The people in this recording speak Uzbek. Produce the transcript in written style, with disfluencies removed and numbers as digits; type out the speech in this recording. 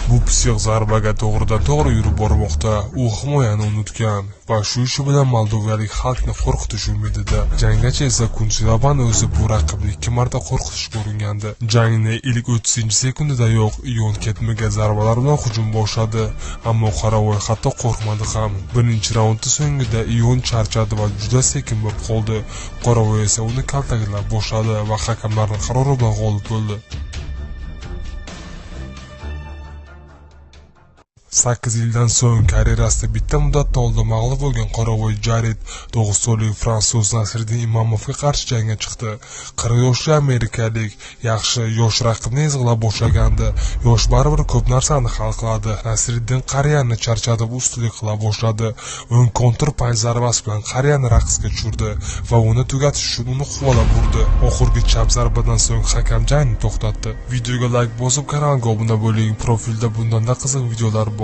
Bu psiq zarbaga to'g'ridan-to'g'ri yurib bormoqda. U himoyani unutgan va shu ishi bilan moldovalik xalqni qo'rqitish umidida. Janggacha esa Cuțieban o'zi bu raqibni 2 marta qo'rqitishga uringandi. Jangni ilk 30-sekundidayoq Ion ketmaga zarbalar bilan hujum boshladi, ammo Qoravoy hatto qo'rqmadi ham. Birinchi raundning so'ngida Ion charchadi va juda sekin bo'lib qoldi. Qoravoy esa uni kaltaklab boshladi va hakamlarning qarori bilan g'olib bo'ldi. 8 yildan so'ng karyerasida bitta muddatdan oldin mag'lub bo'lgan Qoravoy Jared dog'istonlik fransuz Nasriddin Imamovga qarshi jangga chiqdi. 40 yoshli amerikalik yaxshi yosh raqibni ezg'ilab boshlagandi. Yosh baribir ko'p narsani hal qiladi. Nasriddin qariyani charchatib ustunlik qila boshladi. O'ng kontr panj zarbasi bilan qariyani raqsga tushirdi va uni tugatish uchun uni quvalab urdi. Oxirgi chap zarbadan so'ng hakam jangni to'xtatdi. Videoga like bosib kanalga obuna bo'ling. Profilda bundan-da qiziq videolar bor.